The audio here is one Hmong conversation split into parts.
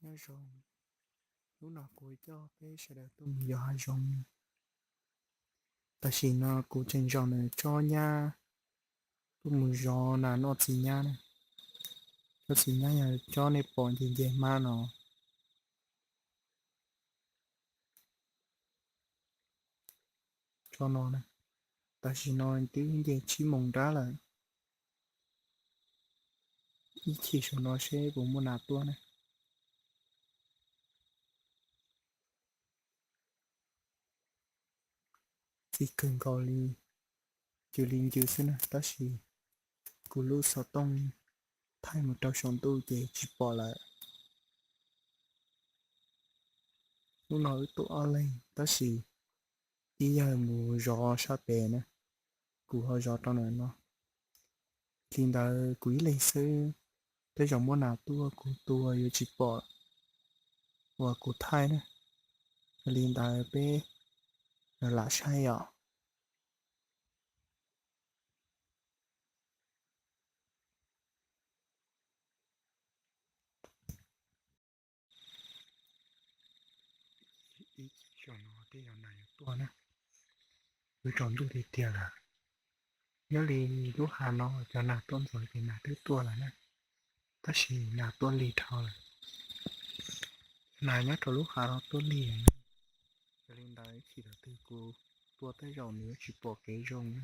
Nyob zoo, hnub no kuv coj peb sawv daws tuaj mus yos hav zoov. Tam sim no kuv tseem zaum nws tsob nyab tuaj mus zov nas noj txiv nyab na. Tsob txiv nyab yog tsob nej pom nce nce hmab no. Tsob no na, tam sim no twb nce tsib moos nrab lawm. Ib chim saum no seb puas muaj nas tuaj na. Txi kawg nkaus li, ncws li ncws xwb na, tab sis kuv lub xov tooj thaij mus rau saum ntuj ces tsis pom lawm. Hnub no wb tuaj ob leeg tab sis ib yawg mus zov sab pem na, kuv ho zov rau ntawm no. Li ntawd kuv ib leeg xwb, tej zaum muaj nas tuaj kuv tua yuav tsis pom uas kuv thaij na. Li ntawd peb lam saib os. Ib chim saum no tej zaum nas yuav tuaj na, twb tsaus ntuj tiag tiag lawm. Nyob li lub hav no cov nas tuaj ntxov ces nas twb tuaj lawm na, tab sis nas tuaj lig dhau lawm. Nas nyob rau lub hav no tuaj lig. Yog li ntawd ib chim thaum twg kuv tua tej zaum nws yuav tsis pom kev zoo na.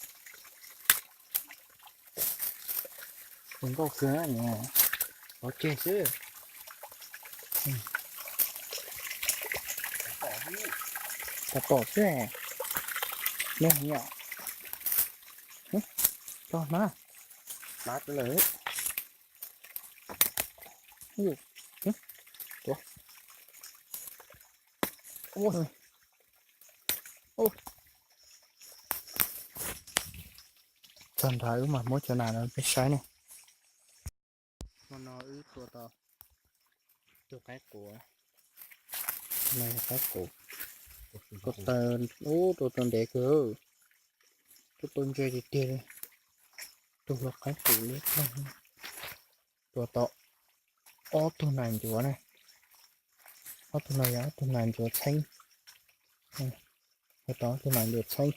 Tus nkauj xwb na, pov tseg xwb. Tau pom xwb. Neb heev yom. Tso hnav. Hnav lawm. Ua, ua, txog nrad wb mam muab cov nas no peb saib ne. Hmo no wb tua tau tus qaib qus, no yog qaib qus, ko taw ub tua tau ntev kawg, tua tau ntse tiag tiag li. Tus hluas qaib qus liab ploog, tua tau ob tug nas ncuav na. Ob tug no yog ob tug nas ncuav txheeb, tua tau ob tug nas ncuav txheeb.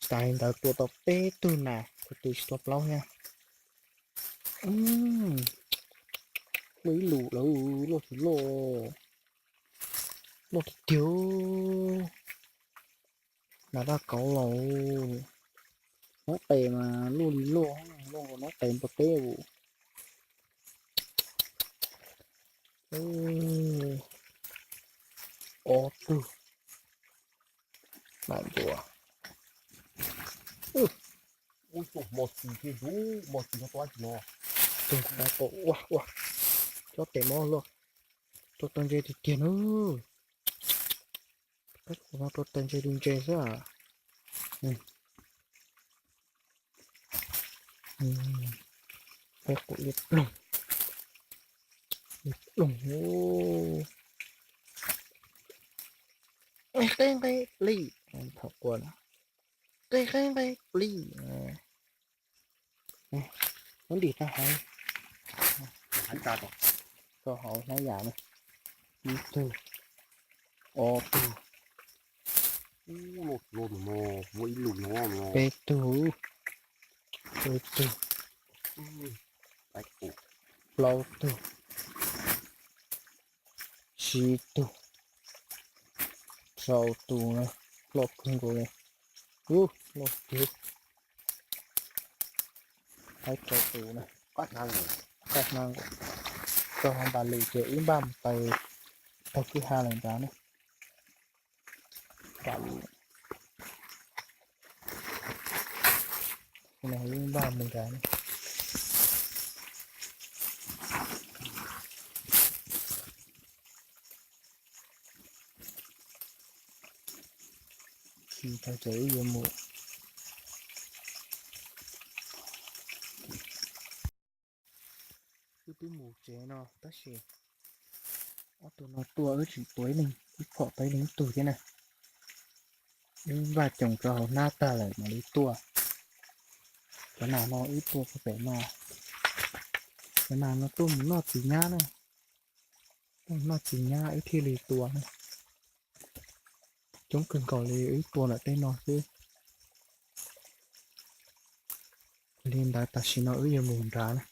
Tas li ntawd tua tau peb tug nas, kuv tus tsis tau plaub thiab. Muaj ib lus lawm, loj tsis loj, loj tiag tiag. Nas daj kauv los, noob qes mas luaj li luaj, luaj nkaus noob qes npua teb us. Ob tug nas ncuav. Ub, mos txwv thiab, mos txwv no tua tsis no. Tus qaib qus ua ua, cov tes mob luaj, tua tau ntse tiag tiag na. Qaib qus no tua tau ntse li ntse xwb. Qaib qus liab ploog, liab ploog. Nqaij nqaij plig, thaum quaj nqaij nqaij plig. Muab ntim rau hauv, rau hauv hlab yam na. Ib tug, Ob tug, peb tug, peb tug, plaub tug, tsib tug, rau tus na, loj kawg nkaus li. Ub, loj tiag. Haib rau tus na, qab hnab nkaus. Tau ho npam lwm ces wb npaj mus taws taug kwj ha lawm nrad na. Npam lwm, wb npaj mus nrad na. Khi tau ces wb yuav mus. Wb twb mus tsev no tab sis ob tug no tuaj wb tsis tua ib leeg, wb phom tau ib leeg ib tug thiab na. Wb npaj coos rau hauv hnab tag lawm mam li tuaj. Cov nas no wb tua puag pem no. Cov nas no tuaj mus noj txiv nyab na. Tuaj mus noj txiv nyab wb thiaj li tua na. Coob kawg nkaus li, wb tua ntawm tej no xwb. Li ntawd tam sim no wb yuav mus nrad na.